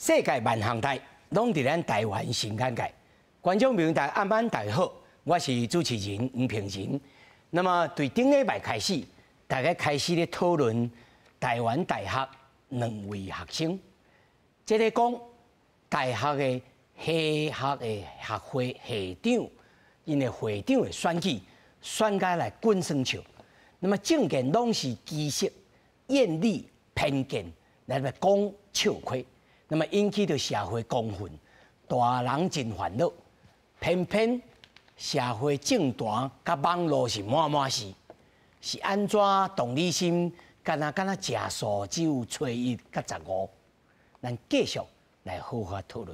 世界萬項代，攏佇咱台灣新眼界。觀眾朋友大家暗晚大家好，我是主持人黃平仁。那麼對頂禮拜開始，大家開始咧討論台灣大學兩位學生，這個講大學的系學的學會系長，𪜶的會長的選舉，選甲來滾耍笑。那麼政見攏是歧視、厭離、偏見來講笑話。那麼引起著社會公憤，大人真煩惱。偏偏社會政壇佮網路是滿滿是，是按怎同理心，敢若敢若食素只有初一佮十五。咱繼續來好好討論。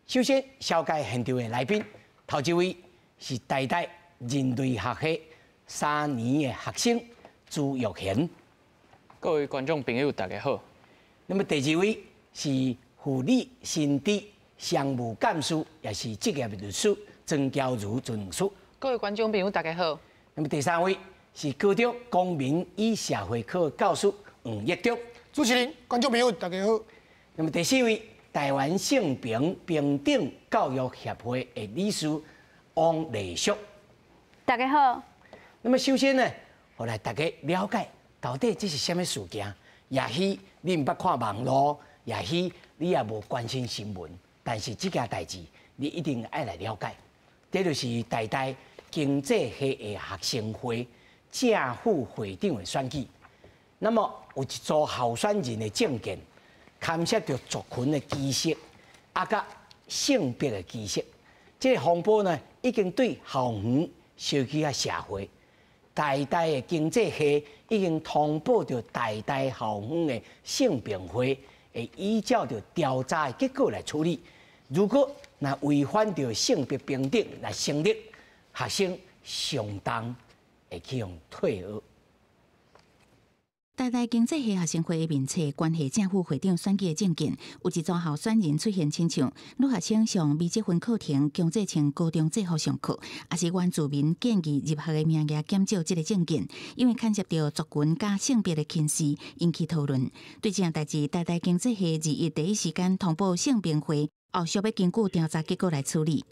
首先，紹介現場的來賓，頭一位是台大人類學系三年的學生朱玉賢。各位觀眾朋友，大家好。那麼第二位是護理新知商務幹事，也是職業律師曾嬌如曾律師。各位觀眾朋友，大家好。那麼第三位是高中公民與社會科教師黃益中。主持人、觀眾朋友，大家好。那麼第四位，台灣性平平等教育協會的理事王麗淑。大家好。那麼首先呢，予來大家了解到底這是啥物事件。也許你毋捌看網路，也許你也無關心新聞，但是這件代誌你一定愛來了解。這就是台大經濟系的學生會正副會長的選舉。那麼有一組候選人的政見，牽涉著族群的歧視，啊，佮性別的歧視。這個風波呢，已經對校園、小區啊社會。台大的經濟系已經通報著台大校方的性平會，會依照著調查的結果來處理。如果若違反著性別平等來成立，學生相當會去予退學。台大經濟系學生會的面冊關係正副會長選舉的政見，有一組候選人出現親像女學生上微積分課程強制穿高中制服上課，抑是原住民建議入學的名額減少這个政見，因為牽涉著族群佮性別的歧視，引起討論。對這項代誌，台大經濟系21第一時間通報性平會，後續欲根據調查結果來處理。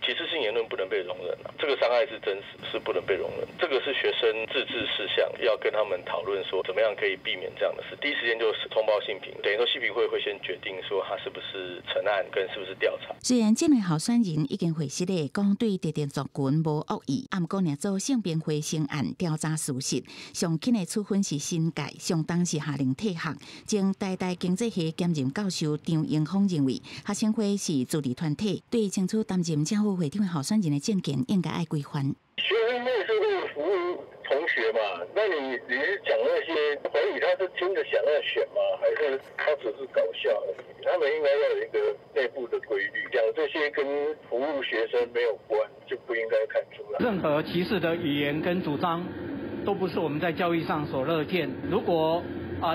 歧視性言論不能被容忍啊！這個傷害是真實，是不能被容忍。這個是學生自治事項，要跟他們討論說，怎麼樣可以避免這樣的事。第一時間就是通報性平，等於說性平會會先決定說他是不是成案，跟是不是調查。雖然這個候選人已經回實咧，講對特定族群無惡意，毋過若做性平會成案調查屬實，上輕的處分是申誡，上重是下令退學。前台大經濟系兼任教授張英峰認為，學生會是自治團體，對爭取擔任正副會長候選人的政見應該愛規範。學生會是為了服務同學嘛？那你是講那些懷疑他是真的想要選嗎？還是他只是搞笑而已？他們應該要有一個內部的規律，講這些跟服務學生沒有關，就不應該看出來。任何歧視的語言跟主張，都不是我們在教育上所樂見。如果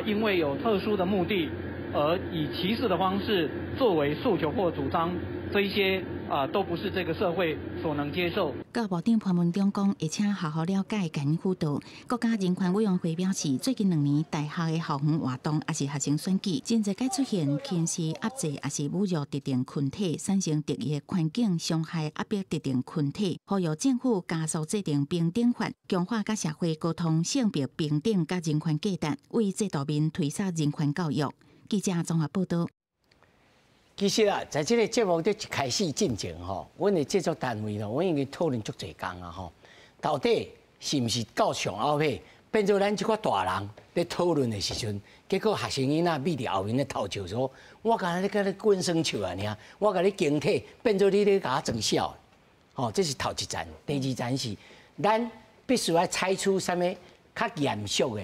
因為有特殊的目的而以歧視的方式作為訴求或主張，這一些都不是這個社會所能接受。教育部長潘文忠講，會請學校了解，共𪜶輔導。國家人權委員會表示，最近2年大學的校園活動，抑是學生選舉，真濟擺出現輕視、壓制，抑是侮辱特定群體，產生敵意的環境，傷害壓迫特定群體，呼籲政府加速制定平等法，強化佮社會溝通性別平等佮人權價值，為制度面推捒人權教育。記者綜合報導。其實啊，在這個節目佇一開始進前吼，阮的製作單位咯，阮已經討論足濟工啊吼，到底是毋是到上後尾變做咱這寡大人咧討論的時陣，結果學生囡仔覕佇後面咧偷笑說：我敢若咧共你滾耍笑啊爾，我共你警惕，變做你咧共我裝痟。吼，這是頭一層，第二層是咱必須愛採取啥物較嚴肅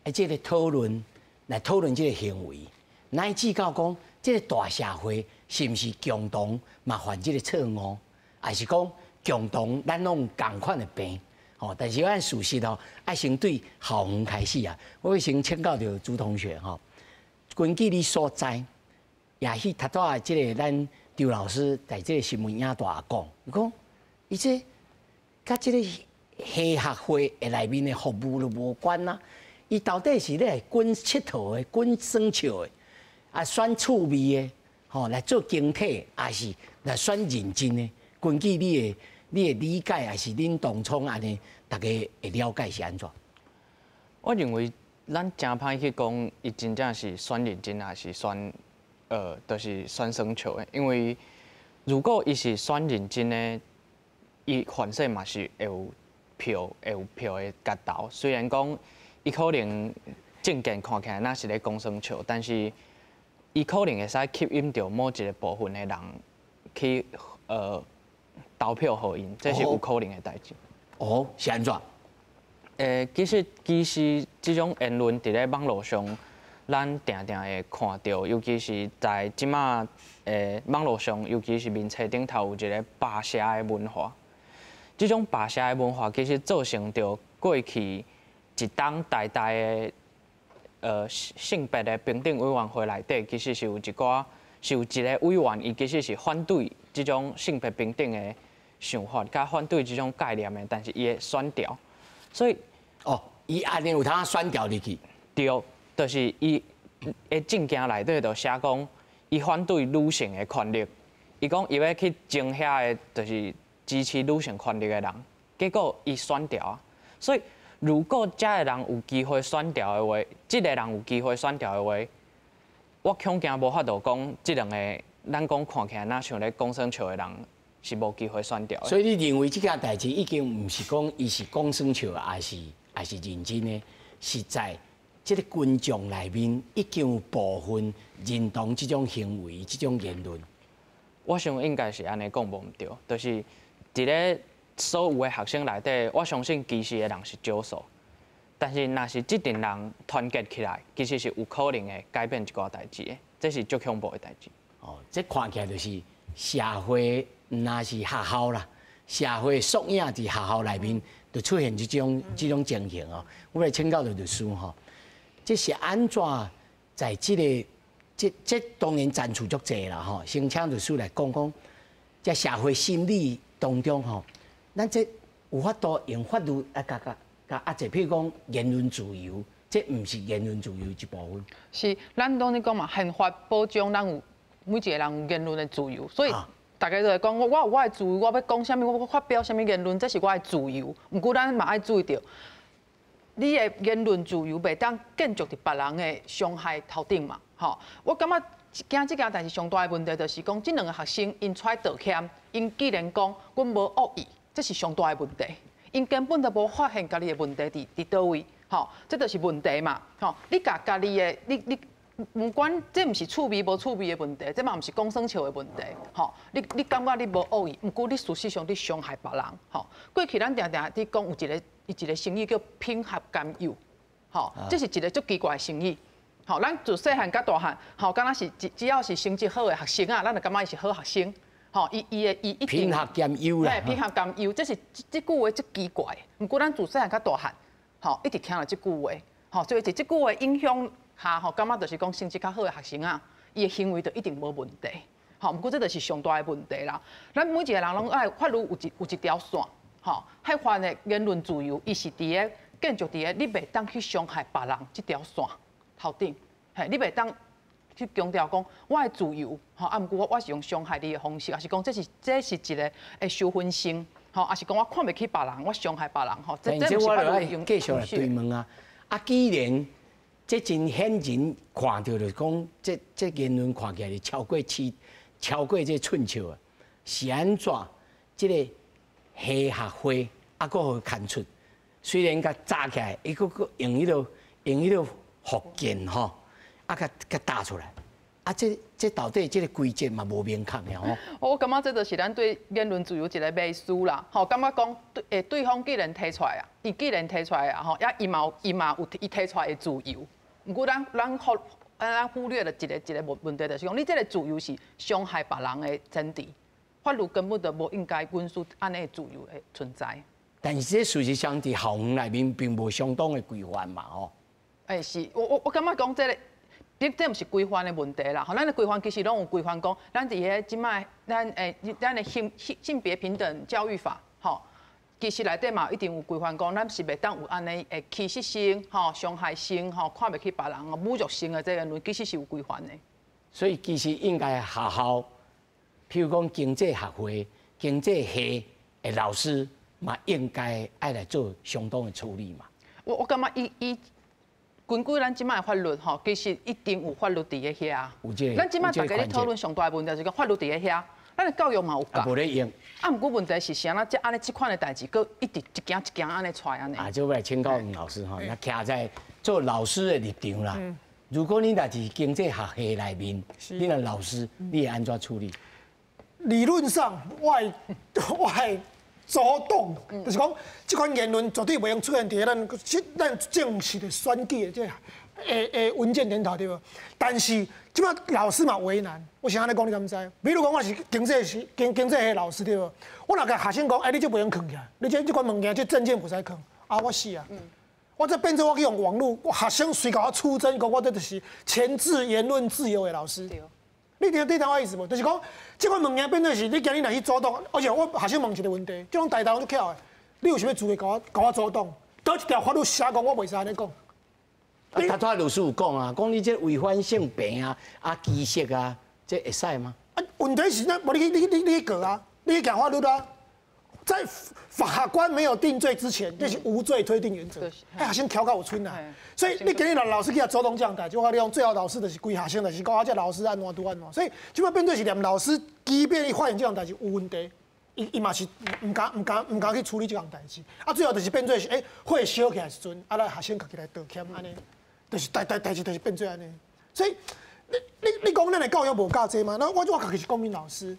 的，這個討論來討論這個行為，乃至到講，這個大社會是毋是共同嘛犯這個錯誤，還是講共同咱攏有仝款的病？吼，但是咱事實哦，愛先對校園開始啊。我先請教著朱同學吼，根據你所知，也許頭拄仔這個咱張老師在這個新聞影帶講，伊講伊這佮這個系学会的內面的服務都無關啊。伊到底是咧滾𨑨迌的、滾耍笑的，啊選趣味的，吼來做經體，還是來選認真的？根據你的理解，還是恁當初按呢，大家會了解是按怎？我認為咱誠歹去講，伊真正是選認真，還是選就是選耍笑的。因為如果伊是選認真的，伊反正嘛是會有票，會有票會共投。雖然講伊可能政見看起來若是咧講耍笑，但是伊可能會使吸引著某一个部分的人去投票予𪜶，這是有可能的代誌。哦，是按怎？其實這種言論佇咧網路上，咱定定會看著，尤其是在這馬網路上，尤其是面冊頂頭有一个罷社的文化。這種罷社的文化其實造成著過去一黨台大的性別的平等委員會內底，其實是有一寡是有一个委員，伊其實是反對這種性別平等的想法，佮反對這種概念的，但是伊會選調，所以哦，伊按呢有通選調入去，對，就是伊的政見內底就寫講，伊反對女性的權利，伊講伊欲去爭遐个，就是支持女性權利的人，結果伊選調啊，所以如果這个人有機會選調的話，這个人有機會選調的話，我恐驚無法度講，這兩個咱講看起來若像咧講耍笑的人是無機會選調的。所以你認為這件代誌已經毋是講伊是講耍笑，還是認真的？是在這个群眾內面已經有部分認同這種行為、這種言論。我想應該是按呢講無毋對，就是佇咧所有的學生內底，我相信支持的人是少數，但是若是這陣人團結起來，其實是有可能會改變一寡代誌的，這是足恐怖的代誌。哦，這看起來就是社會，毋若是學校啦，社會縮影佇學校內面就出現這種情形哦。我來請教律師吼，這是按怎在這个這當然層次足濟啦吼，先請律師來講講，在社會心理當中吼，咱這有法度用法律來共共共壓制，譬如講言論自由，這毋是言論自由一部分。是，咱攏咧講嘛，憲法保障咱有每一个人有言論的自由，所以大家都會講我有我的自由，我欲講啥物，我發表啥物言論，這是我的自由。毋過咱嘛愛注意著，你的言論自由袂當建築佇別人的傷害頭頂嘛。吼，我感覺驚這件代誌上大的問題就是講，這兩个學生𪜶出來道歉，𪜶既然講阮無惡意，這是上大的問題。𪜶根本就無發現家己的問題佇佗位，吼，這就是問題嘛。吼，你共家己的，你。毋管這毋是趣味無趣味的問題，這嘛毋是講耍笑的問題，吼！你感覺你無惡意，毋過你事實上你傷害別人，吼！過去咱定定佇講有一个成語叫品學兼優，吼，這是一个足奇怪的成語，吼！咱自細漢到大漢，吼，敢若是只要是成績好的學生啊，咱就感覺伊是好學生，吼！伊伊的伊一定品學兼優啦，品學兼優，這是這句話足奇怪。毋過咱自細漢到大漢，吼，一直聽著這句話，吼，所以佇這句話影響下吼，感覺就是講成績較好的學生啊，伊的行為就一定無問題，吼。毋過這就是上大的問題啦。咱每一个人攏愛法律有一條線，吼，憲法的言論自由，伊是佇个建築佇个你袂當去傷害別人這條線頭頂，嘿，你袂當去強調講我的自由，吼，啊，毋過我是用傷害你的方式，抑是講這是一个會受分心，吼，抑是講我看袂起別人，我傷害別人，吼，這毋是法律用繼續來追問啊，啊，既然這真顯人看著就是講，這言論看起來是超過這寸笑啊！是按怎？這个系學會啊，閣予牽出，雖然共紮起來，伊閣閣用彼个附件吼，啊，共共打出來。啊，這到底這个規則嘛無明確的吼。我感覺這就是咱對言論自由一个迷思啦。吼，感覺講對，對方既然提出來啊，伊既然提出來啊，吼，也伊嘛有伊提出來的自由。毋過咱忽略了一个問題，就是講你這个自由是傷害別人的前提，法律根本就無應該允許按呢的自由的存在。但是這事實上佇校園內面並無相當的規範嘛，吼。是，我感覺講這个，這毋是規範的問題啦。吼，咱的規範其實攏有規範講，咱佇彼這擺咱的性別平等教育法，吼，其實內底嘛一定有規範，講咱是袂當有按呢會歧視性、吼傷害性、吼看袂起別人、侮辱性的這個言論，其實是有規範的。所以其實應該學校，譬如講經濟學會、經濟系的老師嘛，應該愛來做相當的處理嘛。我感覺伊根據咱這擺的法律吼，其實一定有法律佇咧遐。有這個。咱這擺大家咧討論上大的問題就是講法律佇咧遐，咱的教育嘛有教。無咧用。啊，毋過問題是啥？這按呢這款的代誌，閣一直一件一件按呢出來按呢。啊，就欲來請教吳老師吼，那徛在做老師的立場啦。如果你若是經濟學系內面，你若老師，你會按怎處理？理論上，我會阻擋，就是講這款言論絕對袂用出現佇咱正式的選舉的這文件頂頭對無？但是這擺老師嘛為難，我是按呢講，你敢知？比如講我是經濟系老師對無？我若共學生講，欸，你這袂用囥起來，你這款物件這證件袂使囥，啊，我死啊！我這變做我去用網路，我學生隨共我出征，講我這就是鉗制言論自由的老師。你聽我意思無？就是講，這款物件變做是，你今日若去阻擋，而且我學生問一個問題，這種代代攏足巧的，你有啥物資格共我阻擋？佗一條法律寫講我袂使按呢講。啊，頭拄仔律師有講啊，講你這違反性平啊、啊歧視啊，這會使嗎？啊，問題是那無你去告啊，你去行法律啊。在法官沒有定罪之前，這是無罪推定原則。哎，學生巧甲有賰啊，所以你今日若老師去阻擋這項代誌，我共你講，最後老師就是規學生，就是講啊，這老師按怎拄按怎。所以這擺變做是連老師，即便伊發現這項代誌有問題，伊嘛是毋敢去處理這項代誌。啊，最後就是變做是，欸，火燒起來時陣，啊，咱學生家己來道歉，按呢，就是代誌就是變做按呢。所以你講咱的教育無教這嗎？那我家己是公民老師。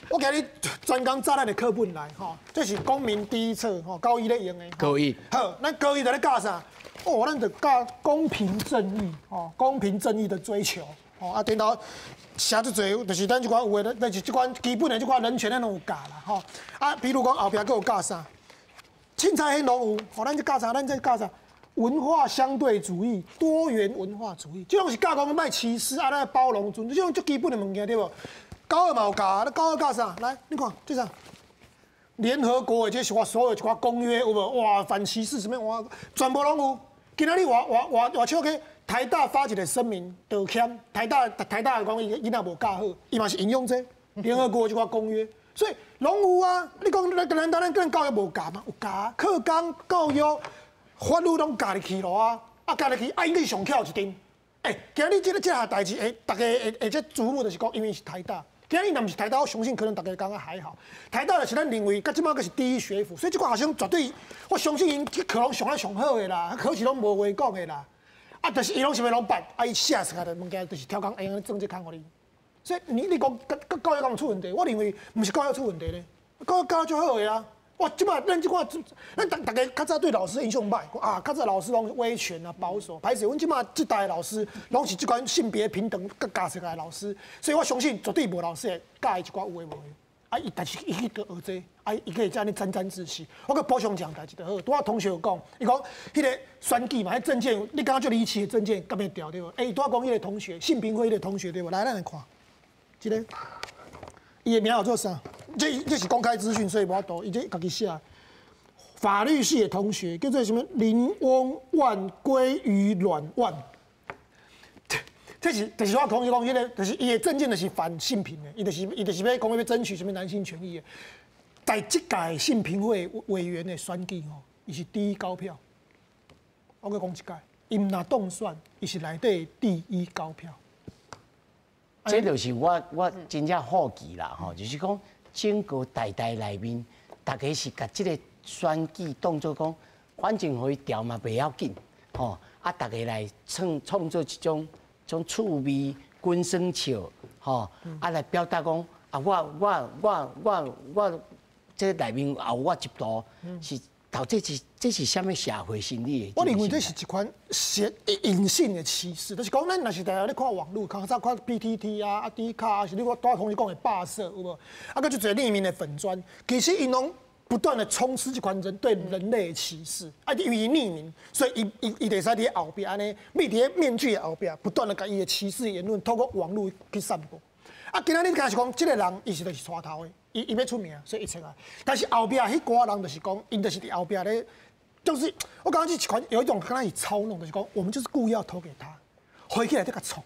我今日專工紮咱的課本來，吼，這是公民第一冊，吼，高一咧用的。高一。好，咱高一就咧教啥？哦，咱就教公平正義，吼，公平正義的追求，吼，啊，頂頭寫足濟，就是咱這款有的，就是這款基本的這款人權咱攏有教啦，吼。啊，比如講後壁閣有教啥？凊彩彼攏有，吼，咱這教啥？咱這教啥？文化相對主義、多元文化主義，這種是教講莫歧視啊，咱包容尊重，這種足基本的物件對無？高二嘛有教啊，你高二教啥？來，你看這啥？聯合國的這是我所有一寡公約有無？哇，反歧視什麼哇，全部攏有。今仔日我笑去台大發一個聲明道歉，台大講伊囡仔無教好，伊嘛是引用這聯合國的這寡公約，所以攏有啊。你講難道咱教育無教嗎？有教，課綱教育法律攏教入去咯啊，啊教入去啊，應該上巧一陣。欸，今日這項代誌，會大家會這矚目就是講，因為是台大。今日若毋是台大，我相信可能大家感覺還好。台大就是咱認為，到這擺閣是第一學府，所以這寡學生絕對，我相信𪜶去課攏上啊上好的啦，考試攏無話講的啦。啊，就是伊攏想欲攏捌，啊，伊寫出來的物件就是挑工會用裝這空予你。所以你講教育敢有出問題？我認為毋是教育出問題咧，教育教足好的啊。哇，這擺咱這款，咱逐家較早對老師印象歹，啊，較早老師攏威權啊、保守，歹勢。阮這擺這代老師攏是這款性別平等閣教出來的老師，所以我相信絕對無老師會教伊一寡有的無的。啊，伊但是伊去學這，啊，伊閣會這按呢沾沾自喜。我閣補充一項代誌就好。拄仔同學有講，伊講彼個選舉嘛，彼政見，你感覺足離奇的政見，敢會調對無？欸，伊拄仔講彼個同學，性平會彼個同學對無？來，咱來看，這個，伊的名叫做啥？這是公開資訊，所以無法度，伊這家己寫。法律系的同學叫做什麼？林翁萬鮭魚卵萬。這是就是我同學講，彼個就是伊的政見就是反性平的，伊就是欲講欲爭取什麼男性權益的。在這屆性平會委員的選舉吼，伊是第一高票。我閣講一擺，伊毋若當選，伊是內底第一高票。這就是我真正好奇啦，吼，就是講整個台大內面，大家是共這個選舉當做講，反正予伊調嘛袂要緊，吼，啊，大家來創造一種趣味滾耍笑，吼，啊來表達講，啊我這內面也有我一道是。到底這是啥物社會心理？我認為這是一款隱性的歧視，就是講咱若是大家咧看網路，較早看 PTT 啊、啊 D 卡啊，是你我拄仔同你講的霸社有無？啊，閣足濟匿名的粉專，其實𪜶攏不斷的充斥這款人對人類的歧視。啊，因為伊匿名，所以伊會使佇後壁按呢，秘佇面具的後壁，不斷的共伊的歧視言論透過網路去散播。啊，今仔日敢是讲，這个人伊是就是帶頭的，伊欲出名，所以伊出來。但是後壁彼寡人就是講，𪜶就是佇後壁咧，就是我感覺這一款有一種敢若是操弄，就是講我們就是故意要投給他，回去來這個創，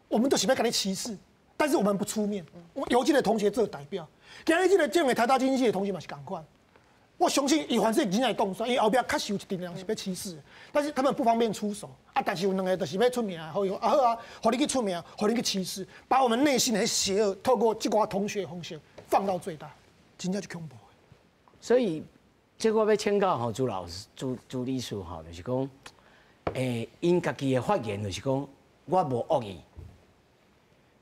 我們都是欲共你歧視，但是我們不出面，我由這個同學做代表。今日這個這個台大經濟系的同學嘛是仝款。我相信伊反正真正會當選，伊後壁確實有一陣人是欲歧視，但是他們不方便出手啊。但是有兩個就是欲出名，好啊好啊，予你去出名，予你去歧視，把我們內心的邪惡透過這寡同學的方式放到最大，真正就恐怖。所以，這個我欲請教吼朱老師、朱朱理事吼，就是講，𪜶家己的發言就是講，我無惡意，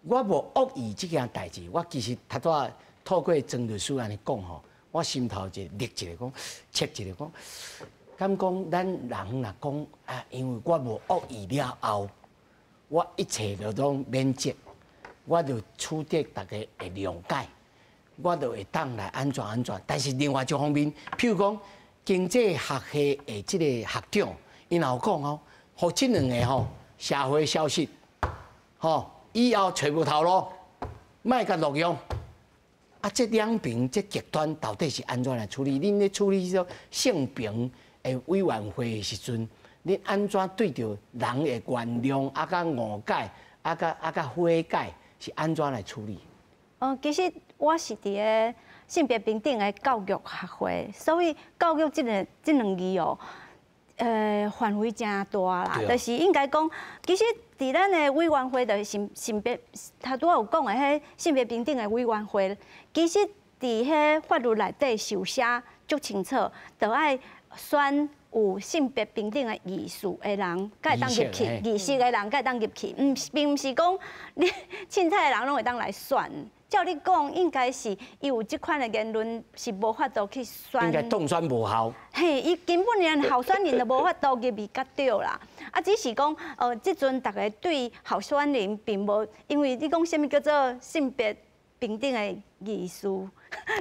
我無惡意這件代誌，我其實頭拄仔透過曾律師按呢講吼。我心頭就立一个講，切一个講，敢講咱人若講啊，因為我無惡意了後，我一切就攏免責，我就取得大家的諒解，我就會當來按怎按怎。但是另外一方面，譬如講經濟學系的這个學長，𪜶也有講哦，予這兩个吼社會消息，吼以後揣無頭路，莫共錄用。啊，這兩邊這極端到底是按怎來處理？恁咧處理這性平的委員會的時陣，恁按怎對著人的原諒啊，佮誤解啊，佮啊佮和解是按怎來處理？其實我是佇个性別平等的教育學會，所以教育這兩字哦，範圍誠大啦，就是應該講，其實佇咱的委員會的性別，頭拄仔有講的彼性別平等的委員會，其實佇彼法律內底是有寫足清楚，著愛選有性別平等的意識的人，才會當入去；意識的人才會當入去。毋並毋是講你凊彩的人攏會當來選。照你講，應該是伊有這款的言論是無法度去選。應該當選無效。嘿，伊根本連候選人都無法度入去較對啦。啊，只是講，這陣逐家對候選人並無，因為你講啥物叫做性別平等的意思，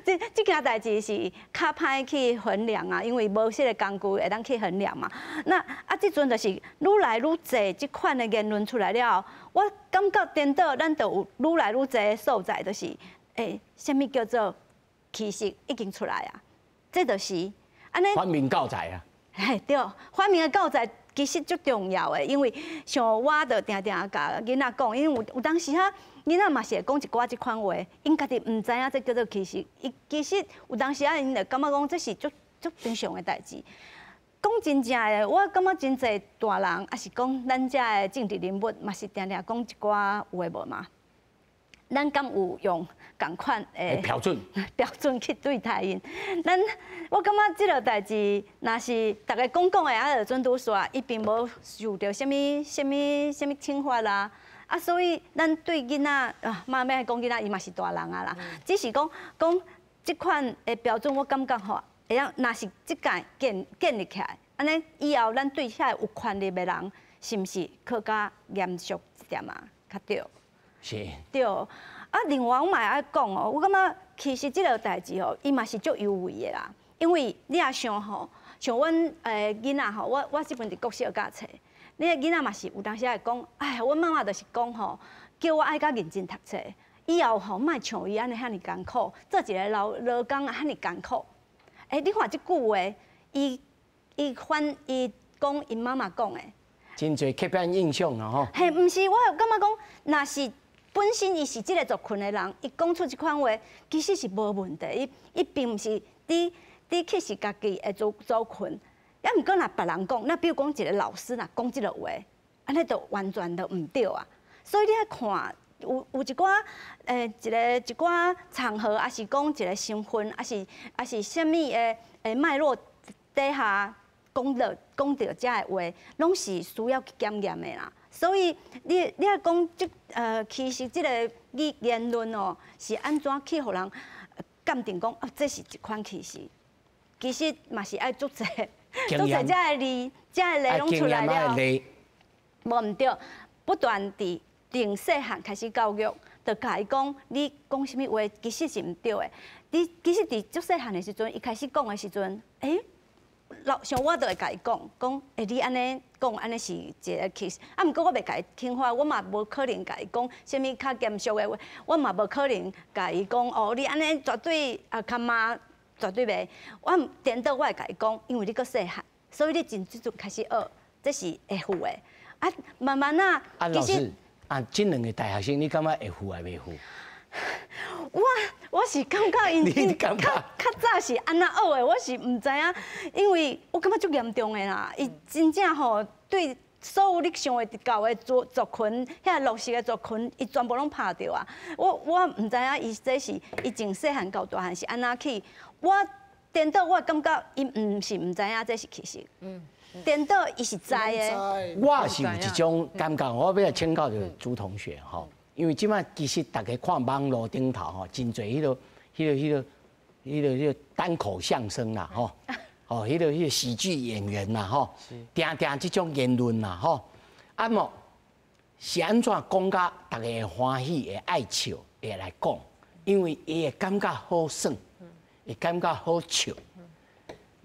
這件代誌是較歹去衡量啊，因為無這个工具會當去衡量嘛。那啊，這陣就是愈來愈濟這款的言論出來了後，我感覺顛倒，咱就有愈來愈濟的所在，就是啥物叫做歧視已經出來啊，這就是按呢。反面教材啊。嘿，對，反面的教材其實足重要的，因為像我就定定共囡仔講，因為有當時啊，囡仔嘛是會講一寡這款話，𪜶家己毋知影這叫做歧視。伊其實有當時啊，𪜶就感覺講這是足足平常的代誌。講真正的，我感覺真濟大人，抑是講咱遮的政治人物，嘛是定定講一寡有的無嘛。咱敢有用仝款的標準標準去對待𪜶？咱我感覺這個代誌，若是逐家講講的，啊，就準拄煞，伊並無受著啥物啥物啥物懲罰啦。啊，所以咱對囡仔啊，嘛欲講囡仔，伊嘛是大人啊啦。只是講講這款的標準，我感覺吼，會當若是這屆建立起來，按呢以後咱對遐有權力的人，是毋是閣較嚴肅一點啊？較對。是。對。啊，另外我嘛會愛講哦，我感覺其實這個代誌吼，伊嘛是足幽微的啦。因為你若想吼，像阮囡仔吼，我這陣佇國小教冊，你的囡仔嘛是有當時會講，哎，阮媽媽就是講吼，叫我愛較認真讀冊，以後吼莫像伊按呢遐爾艱苦，做一个勞工啊遐爾艱苦。欸，你看這句話，伊反伊講𪜶媽媽講的，真濟刻板印象啊吼。嘿，毋是，我有感覺講，若是本身伊是這个族群的人，伊講出這款話，其實是無問題。伊並毋是佇歧視家己的族群，抑毋過若別人講，那比如講一个老師若講這个話，按呢就完全就毋對啊。所以你愛看有一寡一寡場合，抑是講一个身份，抑是啥物的脈絡底下講著這个話，攏是需要去檢驗的啦。所以你愛講這其實這个語言論哦，是按怎去予人鑑定講啊？這是一款歧視，其實嘛是愛足濟足濟這个例，這个例攏出來了，無毋對，不斷佇從細漢開始教育，就共伊講，你講啥物話其實是毋對的。你其實佇足細漢的時陣，伊開始講的時陣，欸，老像我就會共伊講，講欸你按呢講，按呢是一个歧視。啊，毋過我袂共伊懲罰，我嘛無可能共伊講啥物較嚴肅的話，我嘛無可能共伊講哦，你按呢絕對啊較媽絕對袂。我顛倒我會共伊講，因為你閣細漢，所以你真這陣開始學，這是會赴的。啊，慢慢啊，啊，老師啊，這兩个大學生，你感覺會赴抑袂赴？我是感覺𪜶較較早是按怎學的，我是毋知影，因為我感覺足嚴重的啦。伊真正吼對所有你想會到的族族群，遐弱勢的族群，伊全部攏拍著啊！我毋知影伊這是伊從細漢到大漢是按怎去。我顛倒我感覺伊毋是毋知影這是歧視。顛倒伊是知的。我是有一種感覺，我欲來請教著朱同學吼。因為這擺其實大家看網路頂頭吼，真濟彼个單口相聲啦吼，哦，彼个喜劇演員啦吼，定定這種言論啦吼，啊莫是按怎講甲大家會歡喜、會愛笑、會來講，因為伊會感覺好耍，會感覺好笑。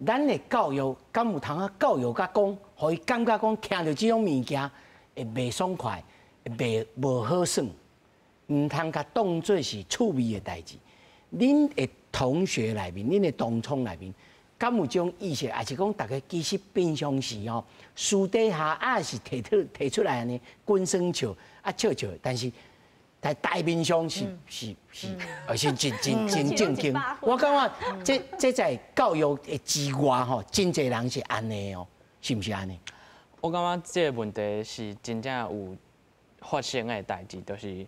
咱的教育敢有通啊教育甲講，予伊感覺講聽著這種物件會袂爽快，袂無好耍。毋通共當做是趣味的代誌。恁的同學內面，恁的同窗內面，敢有這種意識？抑是講大家其實平常時吼，私底下也是提出來按呢，滾耍笑啊笑笑，但是在台面上是，而是真真真正經。我感覺這在教育的之外吼，真濟人是按呢哦，是毋是按呢？我感覺這个問題是真正有發生的代誌，就是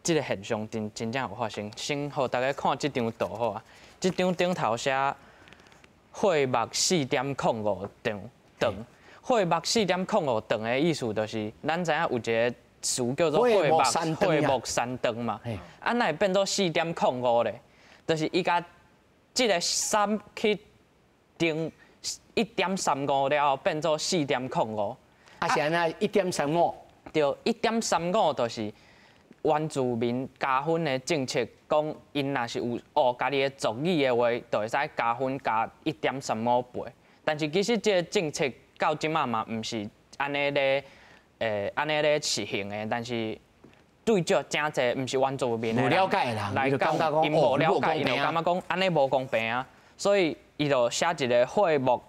這个現象真真正有發生。先予大家看這張圖好啊，這張頂頭寫歲目4.05長長，歲目4.05長的意思就是，咱知影有一个詞叫做歲目歲目三長嘛，啊，哪會變做4.05咧？就是伊共這个三去乘1.35了後，變做4.05。啊，是按怎1.35？對，1.35就是原住民加分的政策，講𪜶若是有學家己的族語的話，就會使加分加1.35倍。但是其實這个政策到這馬嘛，毋是按呢咧，按呢咧實行的。但是對這誠濟毋是原住民的無了解的人來講，𪜶無了解，𪜶就感覺講按呢無公平啊，所以伊就寫一个歲目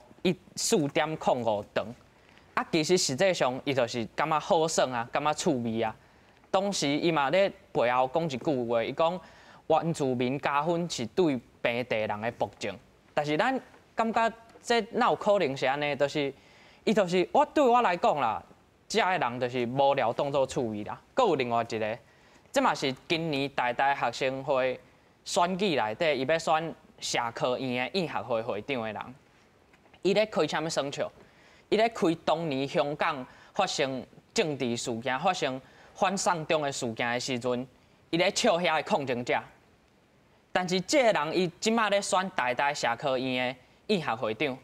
4.05長。啊，其實實際上伊就是感覺好耍啊，感覺趣味啊。當時伊嘛咧背後講一句話，伊講原住民加分是對平地人的暴政。但是咱感覺這哪有可能是按呢？就是伊就是我對我來講啦，遮的人就是無聊當做趣味啦。閣有另外一个，這嘛是今年台大學生會選舉內底，伊欲選社科院的院學會會長的人，伊咧開啥物耍笑？伊咧開當年香港發生政治事件、發生反送中的事件的時陣，伊咧笑遐个抗爭者。但是這个人伊這馬咧選台大社科院的院學會長，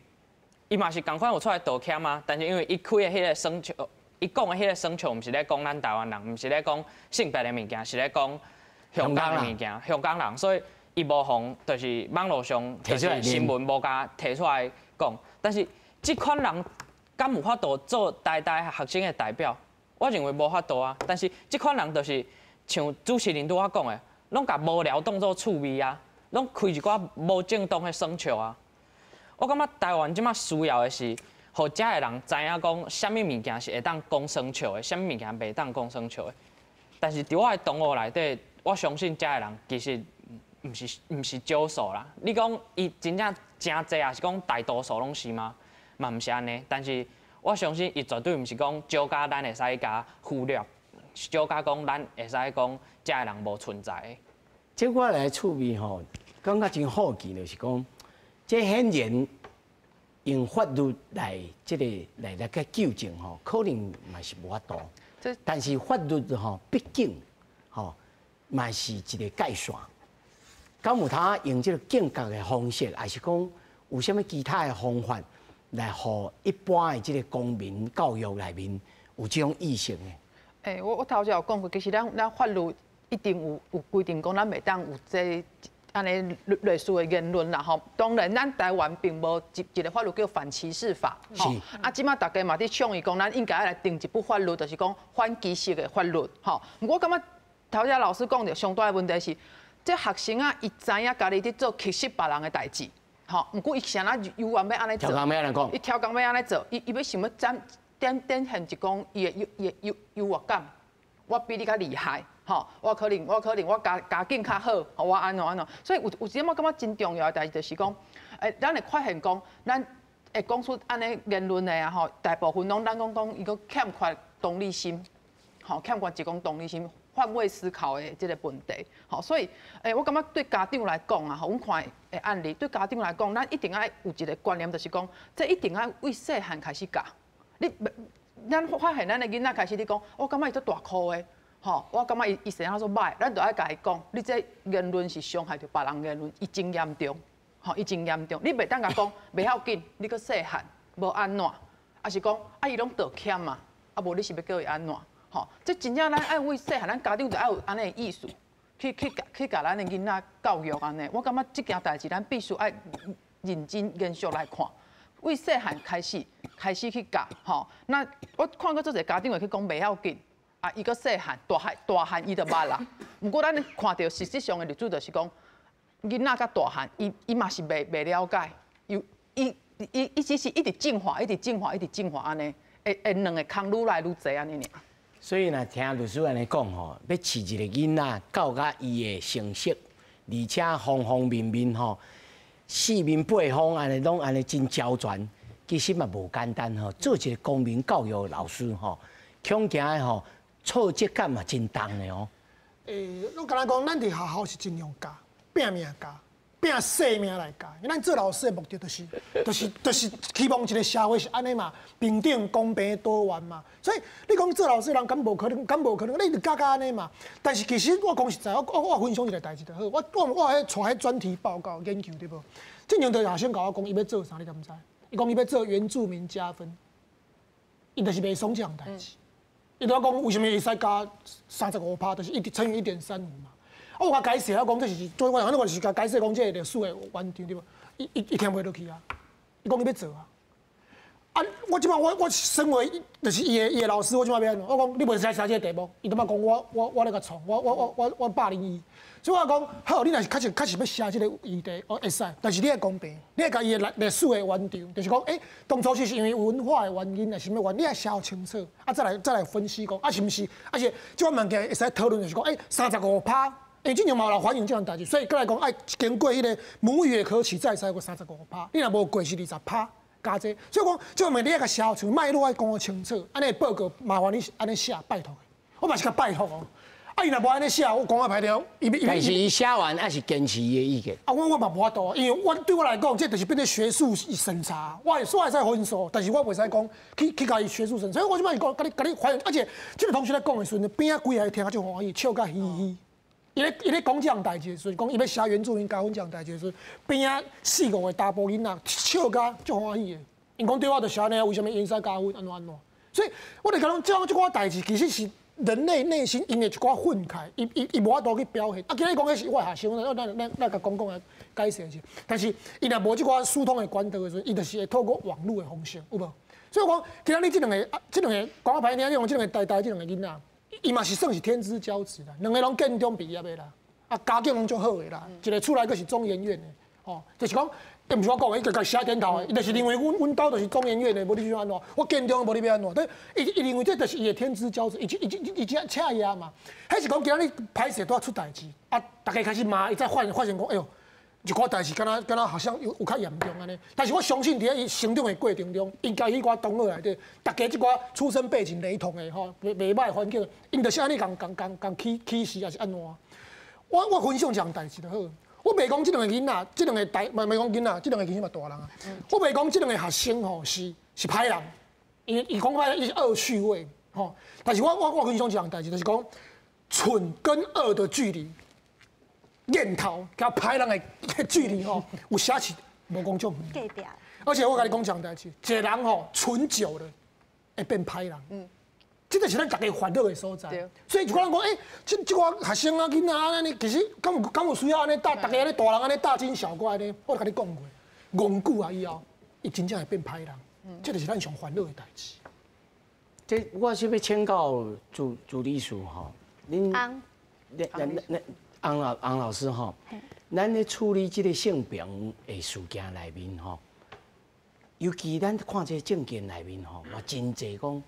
伊嘛是仝款有出來道歉啊。但是因為伊開的彼个耍笑，伊講的彼个耍笑，毋是咧講咱台灣人，毋是咧講性別的物件，是咧講香港的物件，香港人，所以伊無予就是網路上就是新聞無共提出來講。但是這款人敢有法度做台大學生的代表？我認為無法度啊。但是這款人就是像主持人拄仔講的，攏共無聊當做趣味啊，攏開一寡無正當的耍笑啊。我感覺台灣這馬需要的是，予遮的人知影講，啥物物件是會當講耍笑的，啥物物件袂當講耍笑的。但是佇我的同學內底，我相信遮的人其實毋是少數啦。你講伊真正誠濟，抑是講大多數攏是嗎？嘛毋是按呢。但是我相信伊絕對毋是講少甲咱會使共忽略，少甲講咱會使講遮的人無存在。這我來趣味吼，感覺真好奇，就是講，這顯然用法律來這个來去糾正吼，可能嘛是無法度。但是法律吼，畢竟吼嘛是一个界線。敢有通用這个警覺的方式，抑是講有啥物其他的方法，來予一般的這个公民教育內面有這種意識呢？欸，我頭前有講過，其實咱法律一定有規定，講咱袂當有這按呢类似的言论啦吼。当然，咱台湾并无一个法律叫反歧视法，吼。啊，这马大家嘛伫倡议讲，咱应该爱来定一部法律，就是讲反歧视的法律，吼。我感觉头才老师讲著上大的问题是，这学生啊，伊知影家己伫做歧视别人的代志，吼。毋过伊啥若犹原欲按呢做，超工欲按呢讲，伊超工欲按呢做，伊欲想欲展展展现一讲伊的优越感，我比你较厉害。吼，我可能我家境较好，我按怎按怎，所以有一点我感觉真重要的代志就是讲，咱会发现讲，咱会讲出按呢言论的啊吼，大部分拢咱讲讲伊阁欠缺同理心，吼，欠缺一讲同理心、换位思考的这个问题，吼，所以，我感觉对家长来讲啊，吼，阮看的案例，对家长来讲，咱一定爱有一个观念，就是讲，这一定爱为细汉开始教。你，咱发现咱的囡仔开始咧讲，我感觉伊足大箍的。吼，我感觉伊生啊做歹，咱就爱共伊讲，你这言论是伤害著别人言论，伊真严重，吼，伊真严重。你袂当共讲，袂要紧，你阁细汉，无按怎，抑是讲啊，伊拢道歉嘛，啊无你是欲叫伊按怎？吼，这真正咱爱为细汉，咱家长就爱有按呢的意思，去共咱的囡仔教育按呢。我感觉这件代志，咱必须爱认真严肃来看，为细汉开始去教，吼。那我看过足济家长会去讲袂要紧。啊，伊阁细汉，大汉大汉伊就捌啦。毋过咱看著实质上的例子就是讲，囡仔佮大汉，伊嘛是袂了解，伊伊伊伊只是一直进化，一直进化，一直进化按呢，会两个空愈来愈济按呢尔。所以呢，听律师按呢讲吼，欲饲一个囡仔教甲伊会成熟，而且方方面面吼，四面八方按呢拢按呢真周全，其实嘛无简单吼。做一个公民教育老师吼，恐惊的吼，挫折感嘛真重的哦。我敢若讲，咱伫学校是尽量教，拼命教，拼性命来教。因为咱做老师的目的就是希望一个社会是按呢嘛，平等、公平、多元嘛。所以你讲做老师的人敢无可能？敢无可能？你就教教按呢嘛。但是其实我讲实在，我分享一个代志就好。我彼带彼专题报告研究对无？进前就学生共我讲，伊欲做啥？你敢知？伊讲伊欲做原住民加分，伊就是袂爽这项代志。伊就讲为啥物会使加35%，就是一乘以1.35嘛。啊，我共解释，我讲这是，做我反正我是共解释讲这个历史的原因对无？伊听袂落去啊。伊讲伊欲做啊。啊，我这摆我身为就是伊的老师，我这摆欲按怎？我讲你袂使写这个题目，伊拄仔讲我咧共创，我霸凌伊。所以我讲好，你若是确实欲写这个议题，哦会使，但是你爱公平，你爱共伊的历史的原著，就是讲，当初是因为文化的原因，还是啥物原因，你爱写予清楚，啊，再来分析讲，啊是毋是，啊是这款物件会使讨论，就是讲，35%，因为之前嘛有人反映这项代志，所以阁来讲，爱经过彼个母语的考试，才会使过三十五趴，你若无过是20%。加这，所以讲，这方面你爱共写清，脉络爱讲予清楚，按呢报告麻烦你按呢写，拜托。我嘛是共拜托哦。啊，伊若无按呢写，我讲较歹听，伊但是伊写完还是坚持伊的意见。啊，我嘛无法度，因为我对我来讲，这就是变做学术审查，我会使分数，但是我袂使讲去共伊学术审查。所以我这摆是讲，共你反映，而且这个同学咧讲的时阵，边仔规个听足欢喜，笑甲嘻嘻。伊咧讲这项代志的时阵，讲伊欲写原住民加分这项代志的时阵，边仔四五个查埔囡仔笑甲足欢喜的。𪜶讲对我就是按呢，为啥物𪜶使加分？按怎按怎？所以我就讲，这这寡代志其实是人类内心因的一寡愤慨，伊无法度去表现。啊，今日讲彼是我的学生，咱共讲讲来解释一下。但是伊若无这寡疏通的管道的时阵，伊就是会透过网路的方式，有无？所以我讲，今仔日这两个讲较歹听，你讲这两个台大这两个囡仔，伊嘛是算是天之骄子啦，两个拢建中毕业的啦，啊，家境拢足好的啦，一个出来阁是中研院的，吼，就是讲，伊毋是我讲的，伊家己写检讨的，伊就是认为阮兜就是中研院的，无你欲按怎？我建中无你欲按怎？但伊认为这就是伊的天之骄子，伊这请伊嘛。彼是讲今仔日歹势拄仔出代志，啊，大家开始骂，伊才发现讲，哎哟，一寡代志敢若好像有较严重按呢，但是我相信伫咧伊成长的过程中，应该彼寡同学内底，大家这寡出身背景雷同的吼，袂歹环境，𪜶就是按呢共共共共起势，抑是按怎？我分享一项代志就好。我袂讲这两个囡仔，这两个大，袂讲囡仔，这两个其实嘛大人啊。我袂讲这两个学生吼是歹人，因为伊讲歹伊是恶趣味吼。但是我分享一项代志，就是讲蠢跟恶的距离。念头佮歹人的距离吼，有时是无讲足远。而且我共你讲一项代志，一个人吼蠢久了会变歹人。這個是咱大家煩惱的所在。所以一寡人講，欸，這寡學生啊、囡仔按呢，其實敢有需要按呢大，大家按呢大人按呢大驚小怪呢？我就共你講過，戇久啊以後，伊真正會變歹人。這就是咱上煩惱的代誌。這我是欲請教朱朱理事吼，恁、恁、恁、恁翁老師吼，咱咧處理這個性平的事件內面吼，尤其咱看這個政見內面吼，嘛真濟講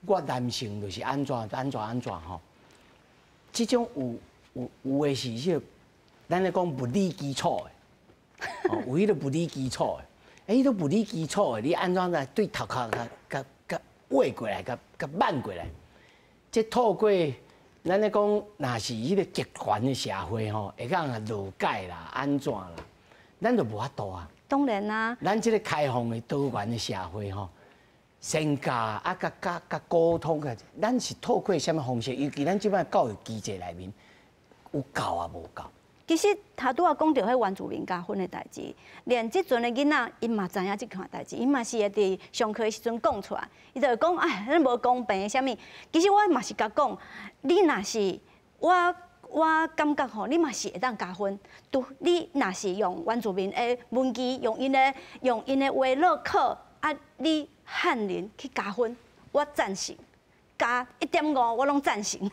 我男性就是按怎按怎按怎吼，這種有的是這個，咱咧講物理基礎的，有彼個物理基礎的，欸，彼個物理基礎的，你按怎來對頭殼共共共畫過來，共共挽過來？這透過咱咧講，若是彼個極權的社會吼，會當誤解啦，按怎啦，咱就無法度啊。當然啦。咱這個開放的多元的社會吼，先教啊，共共共溝通個，咱是透過啥物方式？尤其咱這擺教育機制內面有夠啊，無夠？其實頭拄仔講著彼原住民加分的代誌，連這陣的囡仔𪜶嘛知影這款代誌，𪜶嘛是會佇上課的時陣講出來，伊就會講哎，咱無公平啥物。其實我嘛是共講，你若是我感覺吼，你嘛是會當加分。拄你若是用原住民的文字，用𪜶的話落課，啊，你漢人去加分，我贊成，加1.5我攏贊成。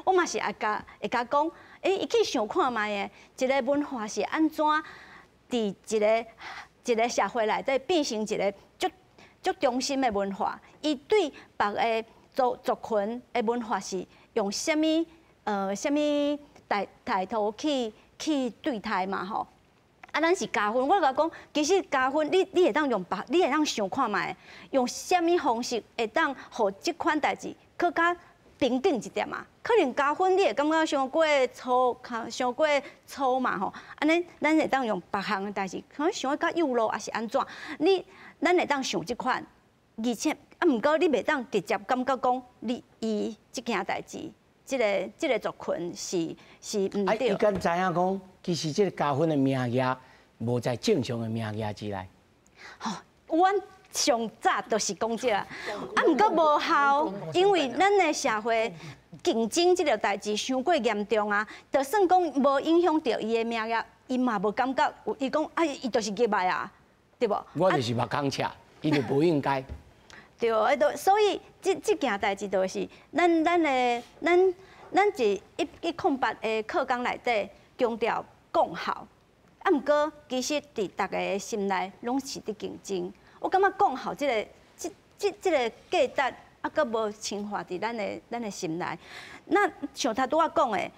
我嘛是會共講，欸，伊去想看覓的，一個文化是按怎佇一個社會內底變成一個足足中心的文化？伊對別个族群的文化是用啥物態度去對待嘛吼？啊，咱是加分，我共講，其實加分，你會當用別，你會當想看覓，用啥物方式會當予這款代誌閣較平等一點嘛？可能加分你會感覺傷過粗，傷過粗嘛吼？按呢，咱會當用別項的代誌，可能想較幼路，抑是按怎？咱會當想這款，而且啊，毋過你袂當直接感覺講你伊這件代誌，這個族群是毋對。伊敢知影講，其實這個加分的名額無在正常的名額之內。吼，阮上早就是講這個，啊，毋過無效，因為咱的社會競爭這個代誌傷過嚴重啊，就算講無影響著伊的名額，伊嘛無感覺，伊講啊，伊就是入來啊，對無？我就是目空赤，伊就無應該。對，啊，就所以這件代誌就是咱的咱咱佇108的課綱內底強調共好，啊，毋過其實佇逐个心內攏是佇競爭。我感覺共好這個價值啊，閣無深化佇咱的心內。那像頭拄仔講的，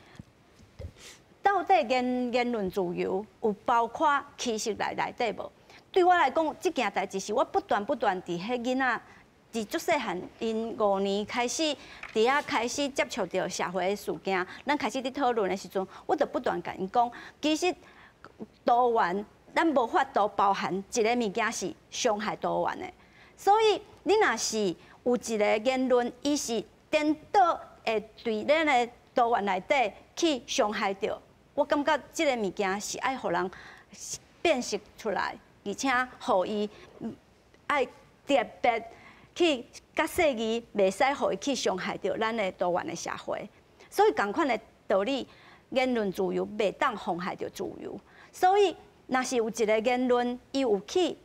到底言論自由有包括歧視內底無？對我來講，這件代誌是我不斷不斷佇彼囡仔。佇足細漢，𪜶5年開始佇遐開始接觸著社會的事件，咱開始佇討論的時陣，我就不斷共𪜶講，其實多元，咱無法度包含一个物件是傷害多元的。所以你若是有一个言論，伊是顛倒會對咱的多元內底去傷害著，我感覺這个物件是愛予人辨識出來，而且予伊愛特別去較細膩，袂使予伊去傷害著咱的多元的社會。所以仝款的道理，言論自由袂當妨害著自由。所以，若是有一个言論，伊有去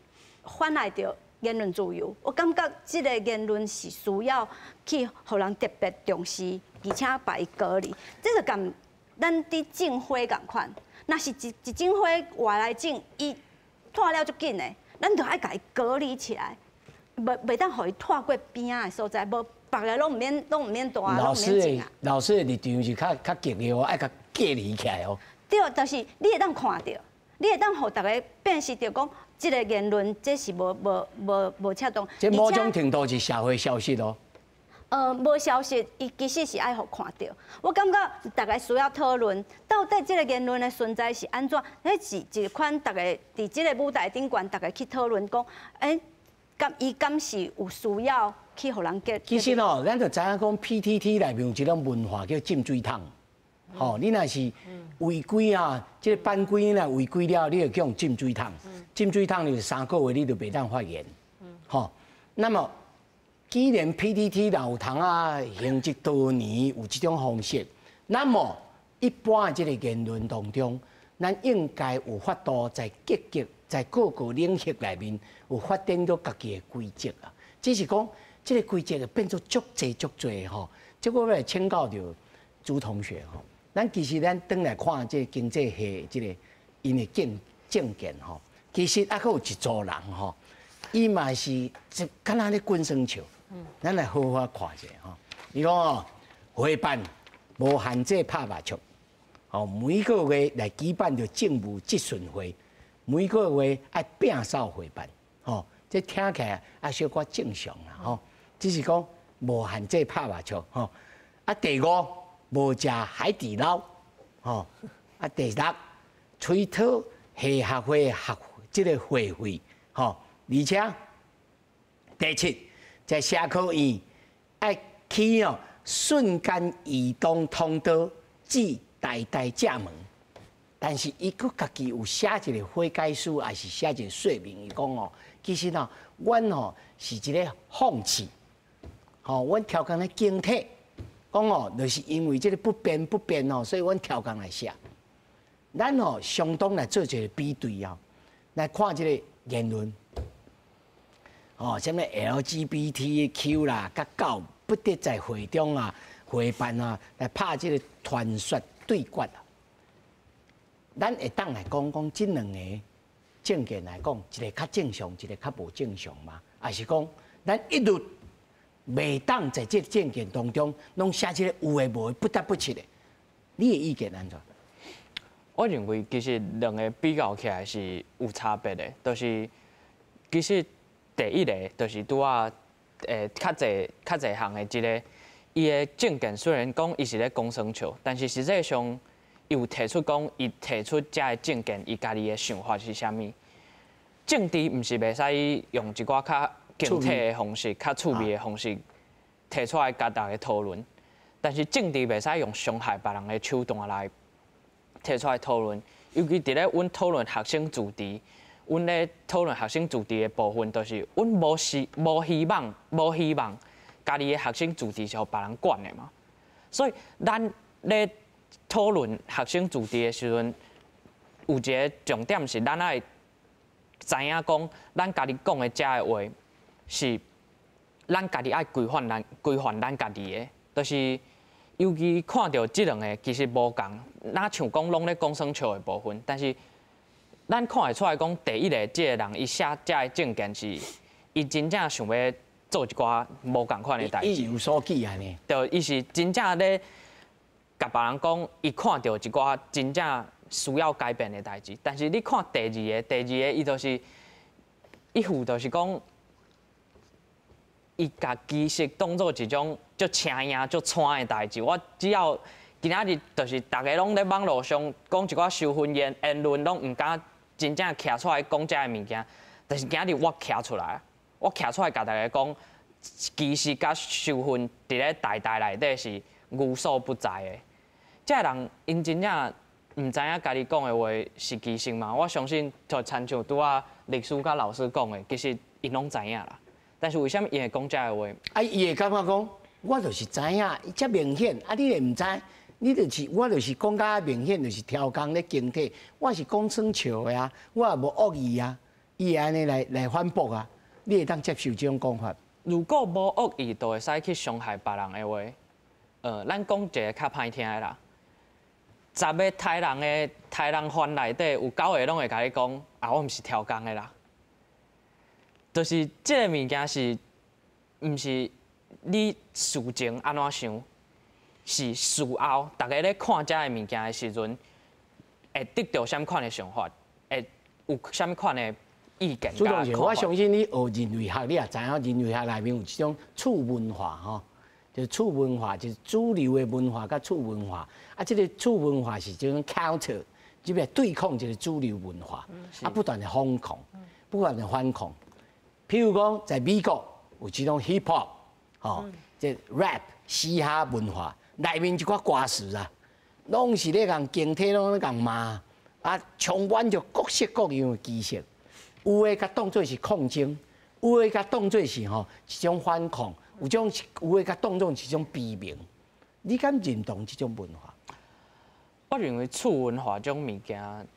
妨礙著言論自由，我感覺這个言論是需要去予人特別重視，而且共伊隔離。這就共咱佇種花仝款，若是一種花外來種，伊湠了足緊的，咱就愛共伊隔離起來。袂當予伊湠過邊仔的所在，無別个攏毋免大，攏毋免種啊。老師的立場是較激烈哦，愛共隔離起來哦。對，就是你會當看著，你會當予逐个辨識著講，這个言論這是無恰當。這某種程度是社會消失哦。無消失，伊其實是愛予看著。我感覺逐个需要討論，到底這个言論的存在是按怎？彼是一款逐个佇這个舞台頂懸，逐个去討論講，欸，敢伊敢是有需要去予人隔？其實哦，咱就知影講 PTT 內面有一種文化叫浸水桶。吼，你若是違規啊，這個班規你若違規了，你就叫予浸水桶。浸水桶就是3個月你就袂當發言。吼，那麼既然 PTT 有通啊，行之多年有這種方式，那麼一般的這個言論當中，咱應該有法度在積極在各個領域內面有發展到家己的規則啊。只是講這個規則會變做足濟足濟吼。這個我來請教著朱同學吼，咱其實咱轉來看這個經濟系這個𪜶的政見吼，其實猶閣有一組人吼，伊嘛是就敢若咧滾耍笑。咱來好好看一下吼。伊講哦，會辦無限制拍麻將，吼，每個月來舉辦著政務質詢會，每個月愛摒掃會辦，吼，這聽起來也小可正常啦，吼。只是講無限制拍麻將，吼。啊，第五無食海底撈，吼。啊，第六催討系學會學這個會費，吼。而且第七，在社科院愛起哦瞬間移動通道至台大正門，但是伊閣家己有寫一個悔改書，還是寫一個說明？伊講哦，其實哦，阮哦是一個諷刺，吼，阮刁工咧警惕，講哦，就是因為這個不便不便哦，所以阮刁工來寫。咱哦相當來做一個比對哦，來看這個言論。哦，啥物 LGBTQ 啦，佮狗不得在會中啊、會辦啊，來拍這個傳說對決啊。咱會當來講講這兩個政見來講，一個較正常，一個較無正常嘛？還是講咱一律袂當在這個政見當中，攏寫這個有的無的不得不切的？你的意見按怎？我認為其實兩個比較起來是有差別的，就是其實。第一個就是拄仔較濟較濟項的這個，伊的政見雖然講伊是咧講耍笑，但是實際上伊有提出講，伊提出這个政見，伊家己的想法是啥物？政治毋是袂使用一寡較具體的方式、較趣味的方式提出來共大家討論，但是政治袂使用傷害別人的手段來提出來討論，尤其佇咧阮討論學生自治。阮咧討論學生自治的部分，就是阮無希無希望無希望家己的學生自治是予別人管的嘛。所以咱咧討論學生自治的時陣，有一個重點是咱愛知影講，咱家己講的這个話是咱家己愛規範咱規範咱家己的，就是尤其看著這兩个其實無仝，若像講攏咧講耍笑的部分，但是。咱看會出來講，第一个這个人伊寫這个政見是，伊真正想欲做一寡無仝款的代誌。伊有所企按呢。對，伊是真正咧，共別人講，伊看著一寡真正需要改變的代誌。但是你看第二个，第二个伊就是一副就是講，伊共歧視當做一種足輕盈、足賰的代誌。我只要今仔日就是逐家攏咧網路上講一寡仇恨言言論，攏毋敢。真正徛出來講這个物件，但是今日我徛出來，我徛出來共大家講，歧視佮仇恨佇咧台大內底是無所不在的。這个人𪜶真正毋知影家己講的話是歧視嗎？我相信就親像拄仔律師佮老師講的，其實𪜶攏知影啦。但是為啥物𪜶會講這个話？啊，伊會感覺講，我就是知影，遮明顯，啊，你會毋知？你就是我，就是講較明顯，就是刁工咧警惕。我是講耍笑的啊，我也無惡意啊。伊會按呢來來反駁啊，你會當接受這種講法？如果無惡意，就會使去傷害別人的話，咱講一个較歹聽的啦。十个刣人的刣人犯內底有九个攏會共你講，啊，我毋是刁工的啦。就是這个物件是，毋是你事前按怎想？是事後，大家咧看這个物件的時陣，會得著啥物款的想法，會有啥物款的意見。朱同學，我相信你學人類學，你也知影人類學內面有一種次文化吼，就是次文化，就是主流的文化佮次文化。啊，這個次文化是這種 counter，這邊對抗這個主流文化，啊，不斷的反抗，不斷的反抗。譬如講，在美國有這種 hip hop，吼，這 rap 嘻哈文化。內面一寡歌詞啊，攏是咧共警體，攏咧共罵，啊，充滿著各式各樣的歧視。有的共當做是抗爭，有的共當做是吼一種反抗，有種有的共當做是一種批評，你敢認同這種文化？我認為次文化這種物件，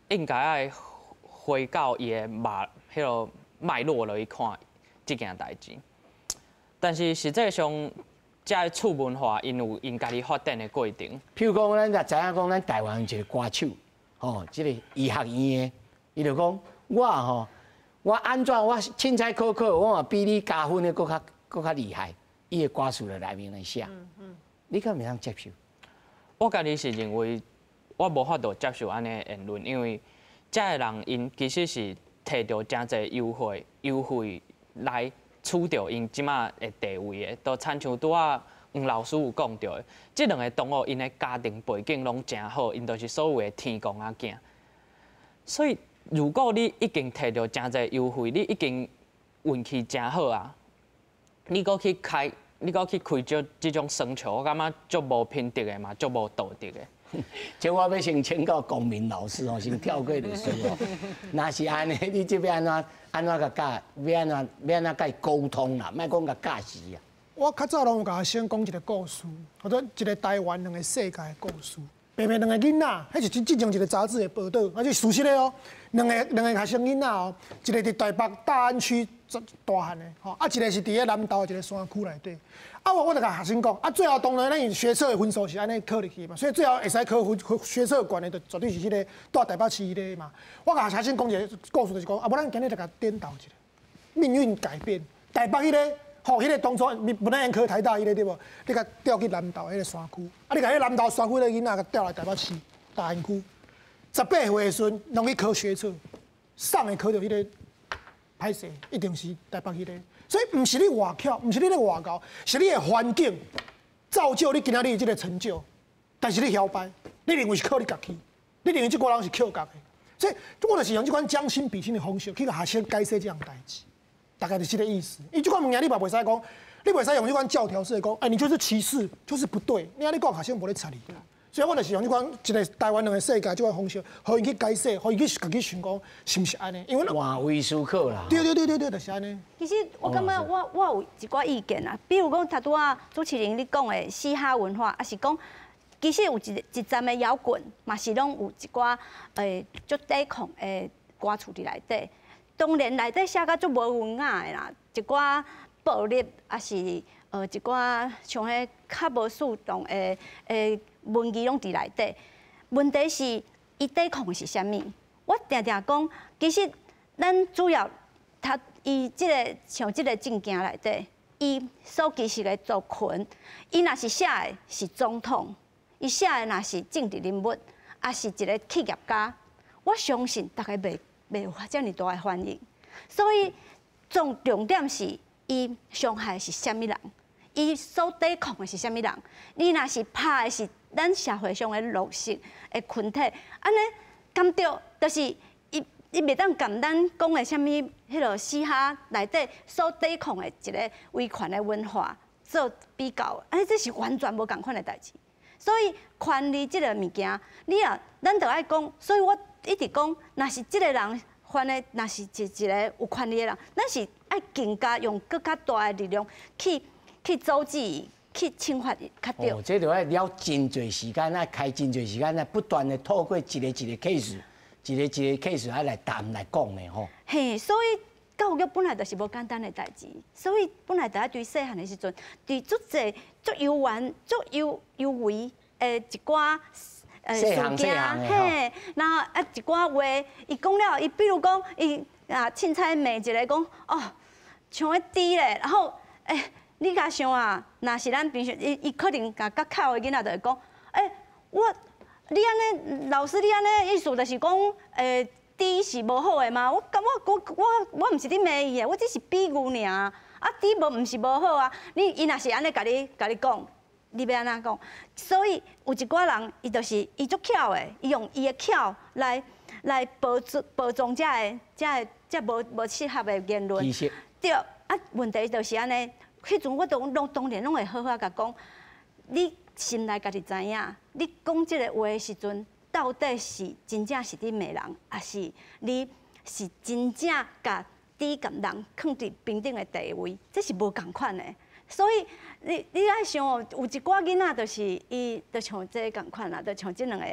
應該愛回到伊的脈，彼个脈絡落去看這件代誌。但是實際上，這个次文化𪜶有𪜶家己發展的過程。譬如講，咱就知影講，咱台灣有一個歌手，吼，這個醫學院的，伊就講我吼，我按怎我凊彩考考，我嘛比你加分的閣較閣較厲害。伊的歌詞內面來寫，你敢會當接受？我家己是認為，我無法度接受按呢言論，因為這个人𪜶其實是摕著誠濟優惠優惠來取著𪜶這馬的地位的，就親像拄仔黃老師有講著的，這兩个同學𪜶的家庭背景攏誠好，𪜶就是所謂的天公仔囝。所以，如果你已經摕著誠濟優惠，你已經運氣誠好啊，你閣去開，你閣去開這這種耍笑，我感覺足無品德的嘛，足無道德的。這我欲先請教公民老師哦，先跳過律師哦。若是按呢，你這欲按怎按怎共教？欲按怎欲按怎共伊溝通啦？莫講共教示啊。我較早攏有共學生講一個故事，或者一個台灣兩个世界的故事。白白兩个囡仔，彼是真正一个雜誌的報導，而且事實的哦。兩个兩个學生囡仔哦，一个佇台北大安區大漢的，吼，啊，一个是佇咧南投一个山區內底。啊，我我就共學生講，啊，最後當然咱因學測的分數是按呢考入去嘛，所以最後會使考分學測懸的，就絕對是彼个蹛台北市彼个嘛。我共學生講一個故事，就是講，啊，無咱今日就共顛倒一下，命運改變，台北彼个。吼，彼个當初本來考台大彼个對無？你共調去南投彼个山區，啊，你共彼南投山區的囡仔共調來台北市大安區，18歲的時陣攏去考學測，送會考著彼个歹勢，一定是台北彼个。所以毋是你外巧，毋是你咧外𠢕，是你的環境造就你今仔日這个成就。但是你囂掰，你認為是靠你家己，你認為這個人是靠家的，所以我就是用這款將心比心的方式去共學生解釋這項代誌。大概就是這个意思。伊這款物件你嘛袂使講，你袂使用這款教條式的講，哎，你就是歧視，就是不對。你按呢講，學生無咧睬你。所以我就是用這款一个台灣兩个世界這款方式，予𪜶去解釋，予𪜶去家己想講是毋是按呢？因為換位思考啦。對對對對對，就是按呢。其實我感覺我有一寡意見啦，比如講，頭拄仔主持人你講的嘻哈文化，抑是講其實有一一站的搖滾，嘛是攏有一寡足抵抗的歌詞佇內底。當然內底寫甲足無文雅的啦，一寡暴力，抑是一寡像彼較無適當的的文字攏佇內底。問題是，伊抵抗的是啥物？我定定講，其實咱主要他伊這个像這个政見內底，伊所支持的族群，伊若是寫的是總統，伊寫的若是政治人物，抑是一个企業家，我相信大家袂袂有遮爾大的反應，所以重重點是伊傷害的是啥物人，伊所抵抗的是啥物人？你若是拍的是咱社會上的弱勢的群體，按呢敢對？就是伊伊袂當共咱講的啥物彼个嘻哈內底所抵抗的一个威權的文化做比較，按呢這是完全無仝款的代誌。所以權利這个物件，你若咱著愛講，所以我一直講，若是這个人犯的，若是一一个有權利的人，咱是愛更加用閣較大的力量去去阻止伊，去懲罰伊較對。哦，這就愛了真濟時間，愛開真濟時間，來不斷的透過一个一个 case，一个一个 case 愛來談來講的吼。嘿，所以教育本來就是無簡單的代誌，所以本來就愛對細漢的時陣，對足濟足幽怨、足幽幽微的一寡事件，嘿，然後啊一寡話，伊講了，伊比如講，伊啊凊彩罵一个講，哦，像彼豬咧，然後欸，你共想啊，若是咱平常，伊伊可能共較巧的囡仔就會講，欸，我你按呢，老師你按呢意思就是講，欸，豬是無好的嗎？我感我我我我毋是咧罵伊的，我只是比喻爾，啊豬無毋是無好啊，你伊若是按呢共你共你講。你欲按怎講？所以有一寡人，伊就是伊足巧的，伊用伊的巧來來包裝包裝這个這个這無無適合的言論。對，啊，問題就是按呢。彼陣我都攏當然攏會好好共講，你心內家己知影，你講這个話的時陣，到底是真正是佇罵人，抑是你是真正共只共人囥佇平等的地位，這是無仝款的。所以你愛想哦，有一寡囡仔就是伊，就像這仝款啦，就像這兩個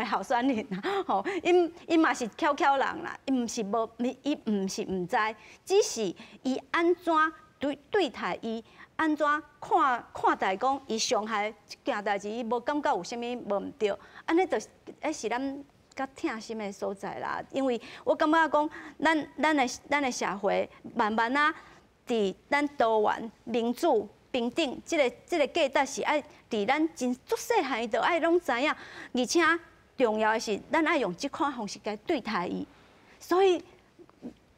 候選人啊，吼，𪜶嘛是巧巧人啦，伊毋是無，伊毋是毋知，只是伊按怎對待伊，按怎看待講伊傷害這件代誌，伊無感覺有啥物無毋對，按呢就是，彼是咱較疼心的所在啦。因為我感覺講，咱的社會慢慢仔。佇咱多元、民主、平等，這個價值是愛佇咱真足細漢，伊就愛攏知影。而且重要的是，咱愛用這款方式來對待伊。所以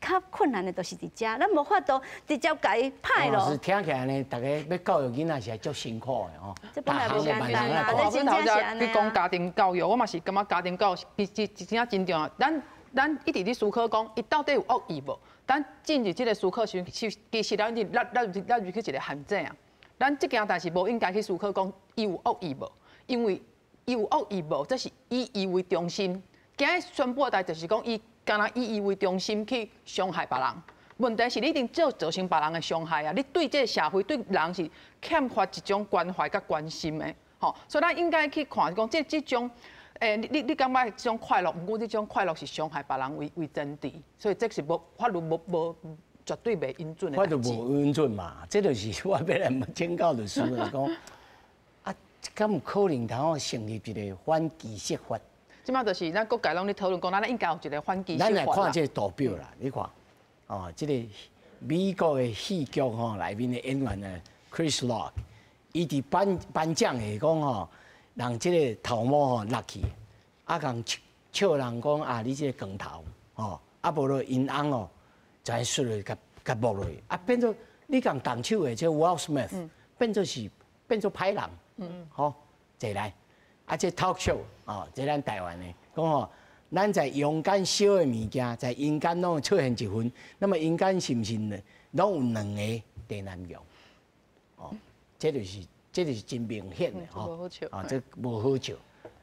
較困難的就是佇遮，咱無法度直接共伊拍落。是聽起來呢，大家欲教育囡仔是足辛苦的吼。這本來無簡單啊！這真正是按呢。你講家庭教育，我嘛是感覺家庭教育其實真正真重要。咱一直咧思考講，伊到底有惡意無？咱進入這個思考時，其實咱入去一個陷阱啊！咱這件代誌無應該去思考講伊有惡意無，因為伊有惡意無，這是以伊為中心。今日宣布的代誌就是講，伊敢若以伊為中心去傷害別人。問題是你已經造成別人的傷害啊！你對這個社會對人是欠乏一種關懷佮關心的，吼。所以咱應該去看講這種。你感覺這種快樂，毋過這種快樂是傷害別人為前提，所以這是無法律無絕對袂允准的。法律無允准嘛，這就是我欲來請教律師就是講，啊，敢有可能通好成立一個反歧視法？這擺就是咱各界攏咧討論講，咱應該有一個反歧視法。咱來看這個圖表啦，你看，哦，這個美國的戲劇吼內面的演員呢，Chris Rock，伊佇頒獎的講吼。人這個頭毛吼落去，啊，共笑人講啊，你這個光頭吼，啊無就𪜶翁哦，就按摔落共共摸落去，啊變做你共動手的這 Will Smith 變做是變做歹人，吼，坐來，啊這 talk show 哦，這咱台灣的講吼，咱在陽間燒的物件，在陰間攏會出現一份，那麼陰間是毋是攏有兩个地南洋？哦，這就是真明顯的吼，啊，這無好笑。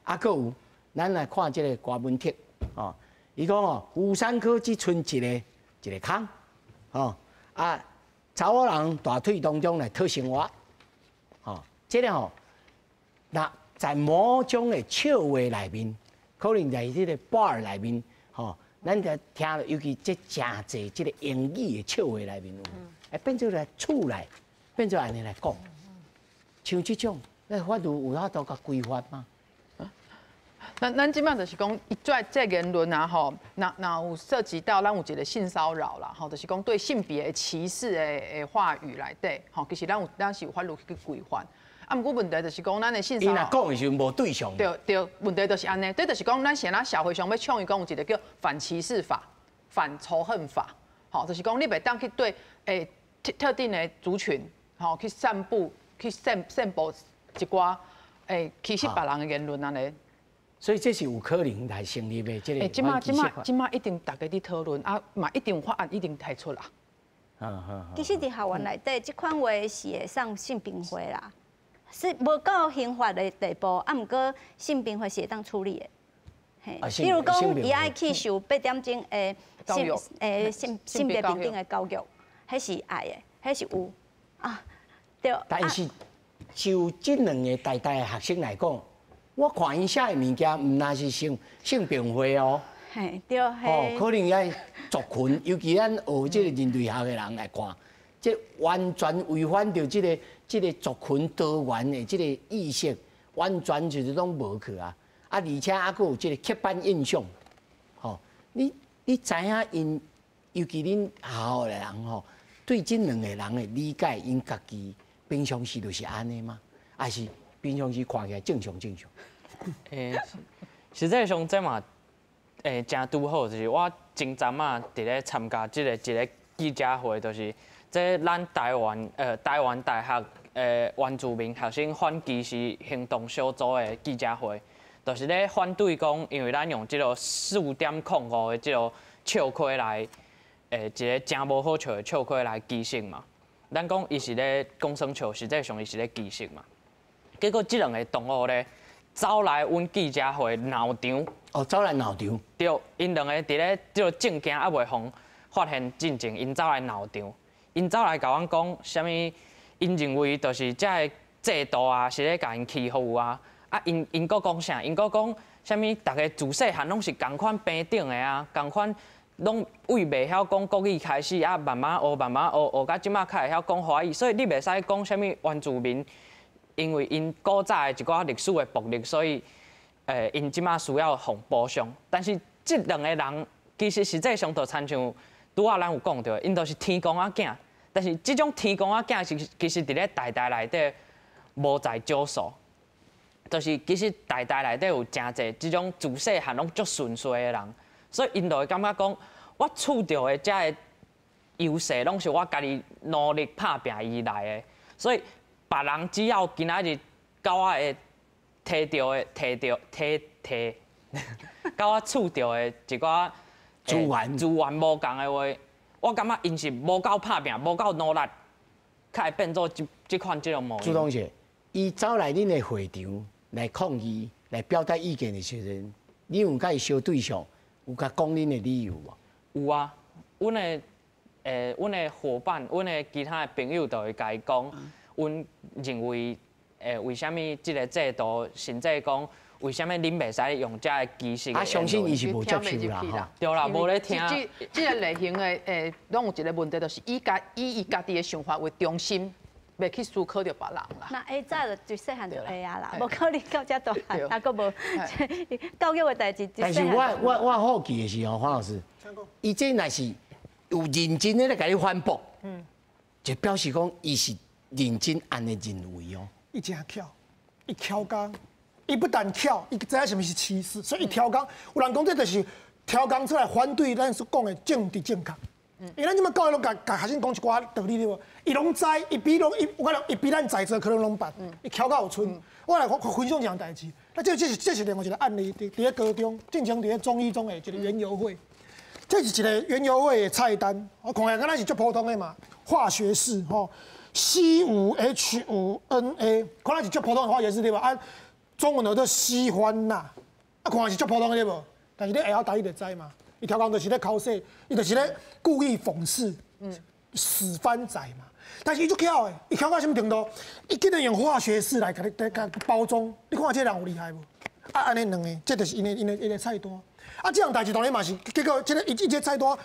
啊，閣有，咱來看這個柯文哲，哦，伊講哦，婦產科只賰一个一個空，吼，啊，查某人大腿當中來討生活，吼，這個吼，那在某種的笑話內面，可能在這個 bar 內面，吼，咱就聽，尤其這誠濟這個英語的笑話內面有，會變做來厝內，變做按呢來講。像這種，那法律有法度共規範嗎？咱這擺就是講，伊這言論啊吼，若有涉及到咱有一個性騷擾啦，吼，就是講對性別的歧視的話語內底，吼，其實咱是有法律去規範。啊，毋過問題就是講，咱的性騷擾，伊若講的時陣無對象。對對，問題就是按呢，這就是講，咱現在社會上欲倡議講有一個叫反歧視法、反仇恨法，吼，就是講你袂當去對特定的族群，吼，去散布、去散布一寡歧視別人的言論按呢。所以這是有可能來成立的這個。這擺一定大家佇討論啊，嘛一定有法案一定提出啦。其實佇校園內底，這款話是會送性平會啦，是無到刑法的地步，啊，毋過性平會是會當處理的。嘿，比如講，伊愛去受8點鐘的性別平等的教育，彼是愛的，彼是有啊，對。但是就這兩个台大的學生來講，我看𪜶寫的物件，毋但是性平會哦，嘿，對，哦，可能愛族群，尤其咱學這個人類學的人來看，這完全違反著這個族群多元的這個意識，完全就是攏無去啊！啊，而且猶閣有這個刻板印象，吼，你知影𪜶，尤其恁學校的人吼，對這兩個人的理解，𪜶家己平常時就是按呢嗎？還是平常時看起來正常正常？實際上這嘛，誠拄好，就是我前陣仔佇咧參加這個一個記者會，就是這咱台灣大學原住民學生反歧視行動小組的記者會，就是咧反對講，因為咱用這個4.05的這個笑話來，一個誠無好笑的笑話來歧視嘛。咱講伊是咧講耍笑，實際上伊是咧歧視嘛。結果這兩个同學咧，走來阮記者會鬧場。哦，走來鬧場。對，𪜶兩个佇咧這個證件猶未予發現進前，𪜶走來鬧場，𪜶走來共阮講啥物？𪜶認為就是這个制度啊，是咧共𪜶欺負啊！啊，𪜶閣講啥？𪜶閣講啥物？逐个自細漢攏是仝款平等的啊，仝款攏為袂曉講國語開始啊，慢慢學，慢慢學，學到這馬較會曉講華語。所以你袂使講啥物原住民，因為𪜶古早的一寡歷史的暴力，所以𪜶這馬需要予補償。但是這兩个人其實實際上就親像拄仔咱有講著，𪜶就是天公仔囝。但是這種天公仔囝是其實佇咧代代內底無在少數，就是其實代代內底有誠濟這種自細漢攏足順遂的人，所以𪜶就會感覺講，我取著的這个優勢攏是我家己努力拍拚伊來的，所以別人只要今仔日佮我的提著的提著提提，佮我取著的一寡資源資源無仝的話。我感覺𪜶是無夠拍拚，無夠努力，較會變做這這款這種模樣。朱同學，伊走來恁的會場來抗議、來表達意見的時陣，你有佮伊相對象，有共講恁的理由無？有啊，阮的夥伴、阮的其他的朋友就會共伊講，阮認為為啥物這个制度，甚至講。為啥物恁袂使用這个歧視？啊，相信伊是無接受啦，吼。對啦，無咧聽。這个類型的攏有一个問題，就是以伊家己的想法為中心，袂去思考著別人啦。那會早就自細漢就會啊啦，無可能到遮大漢，啊，閣無教育的代誌。但是我好奇的是吼，黃老師，伊這若是有認真的咧共你反駁，就表示講伊是認真按呢認為哦。伊真巧，伊巧工。伊不但巧，伊知影啥物是歧視，所以伊刁工。有人講這就是刁工出來反對咱所講的政治正確。因為咱這馬教育攏共共學生講一寡道理對無？伊攏知，伊比攏伊我講伊比咱在座可能攏捌。伊巧到有賰。我來分享一項代誌。那這是另外一個案例，佇咧高中，進前佇咧中一中的一個園遊會。這是一個園遊會的菜單，我看起來敢若是足普通的嘛，化學式吼，C5H5Na，看來是足普通的化學式對吧？啊。中文叫做烯酸鈉，啊，看是足普通的對無？但是你會曉台語就知嘛。伊刁工就是咧剾洗，伊就是咧故意諷刺，死番仔嘛。但是伊足巧的，伊巧到啥物程度？伊竟然用化學式來共你來包裝。你看這个人有厲害無？啊，按呢兩个，這就是𪜶的菜單。啊，這項代誌當然嘛是，結果這个伊這个菜單，啊，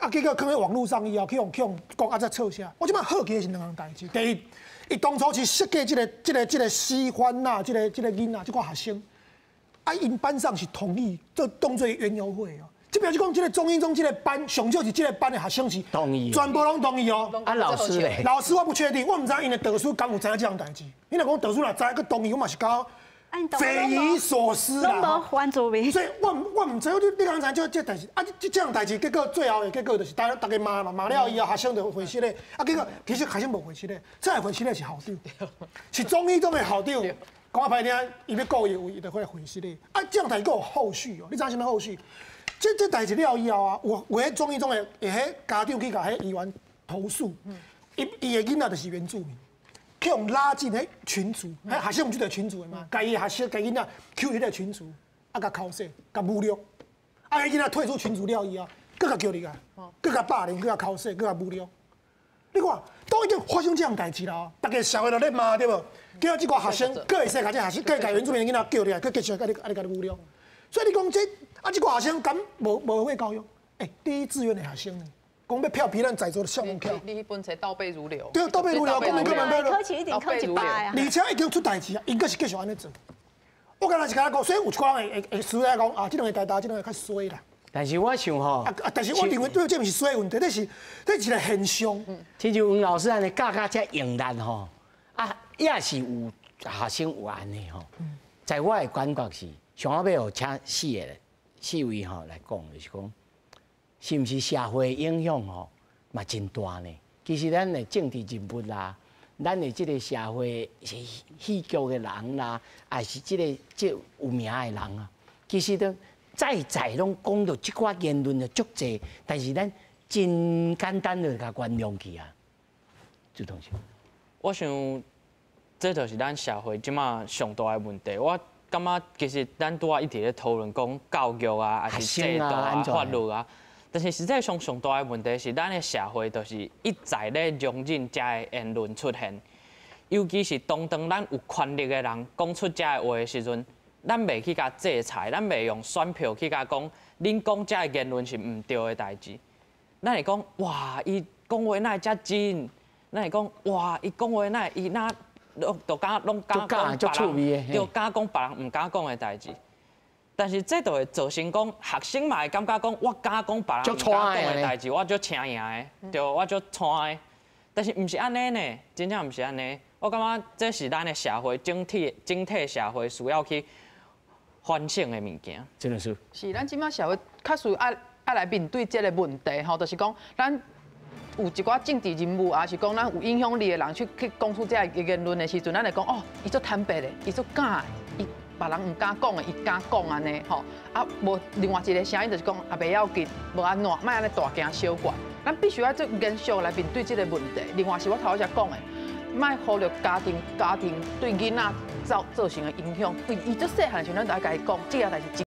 結果囥佇網路上以後，去予去予講啊，再臭啥？我這擺好奇的是兩項代誌。第一，伊當初是設計這个烯酸鈉，這个囡仔，這个學生，啊，𪜶班上是同意做當做園遊會哦。這表示講，這个中一中這个班上少是這个班的學生是同意，全部攏同意哦。啊，老師咧？老師我不確定，我毋知𪜶的導師敢有知影這項代誌。你若講導師若知，閣同意，我嘛是感覺匪夷所思啦。所以我毋知，你敢知這代誌？啊，這項代誌結果最後的結果就是大家罵嘛，罵了以後學生就回失咧。啊，結果其實學生無回失咧，這个回失的是校長，是中一中的校長。講較歹聽，伊欲告伊，伊就會回失咧。啊，這項代誌閣有後續哦，你知影啥物後續？這代誌了以後啊，有彼中一中的彼家長去共彼議員投訴，伊的囡仔就是原住民，去予拉進彼群組，彼學生毋是這個群組的嘛，共伊學生共囡仔 Q 彼个群組，啊，共剾洗，共侮辱，啊，彼囡仔退出群組了以後，閣共叫入來，閣共霸凌，閣共剾洗，閣共侮辱。你看，都已經發生這項代誌啦，逐个社會都咧罵對無？叫這個學生，閣會使共這學生，閣共原住民囡仔叫入來，閣繼續共你按呢共你侮辱。所以你講這啊，這个學生敢無會教育？欸，第一志願的學生呢？講欲票比咱在座的少年票。你彼本冊倒背如流。對，倒背如流，講明根本考試一定考一百啊！而且已經出代誌啊，𪜶閣是繼續按呢做。我敢若是共你講，所以有一寡人會私底下講啊，這兩個代代，這兩个較衰啦。但是我想吼，啊，但是我認為對這毋是衰的問題，這是一个現象。親像黃老師按呢教甲遮用力吼，啊，也是有學生有按呢吼。在我的感覺是，上後尾有請四位吼來講，就是講，是毋是社會影響吼嘛真大呢？其實咱的政治人物啦，咱的這个社會戲劇的人啦，還是這个這有名的人啊，其實都在在攏講著這寡言論就足濟，但是咱真簡單就共原諒去啊。朱同學，我想這就是咱社會這馬上大的問題。我感覺其實咱拄仔一直咧討論講教育啊，還是制度啊、法律啊，但是實際上上大的問題是，咱的社會就是一再咧容忍這个言論出現，尤其是當咱有權力的人講出這个話的時陣，咱袂去共制裁，咱袂用選票去共講，恁講這个言論是毋對的代誌。咱會講哇，伊講話哪會遮真？咱會講哇，伊講話哪會伊哪攏都敢攏敢講別人，對，敢講別人毋敢講的代誌。但是這就會造成講學生嘛會感覺講，我敢講別人毋敢講的代誌，我足請贏的，對，我足𤆬的。但是毋是按呢呢，真正毋是按呢。我感覺這是咱的社會整體社會需要去反省的物件。真的是。是，咱這擺社會較需愛來面對這个問題吼，就是講咱有一寡政治人物，抑是講咱有影響力的人去講出這个言論的時陣，咱會講哦，伊足坦白的，伊足敢的，伊別人毋敢講的，伊敢講按呢吼。啊，無另外一个聲音就是講啊，袂要緊，無按怎，莫按呢大驚小怪。咱必須愛做嚴肅來面對這个問題。另外是我頭先講的，莫忽略家庭對囡仔造成的影響。對伊足細漢的時陣，咱就愛共伊講，這个代誌。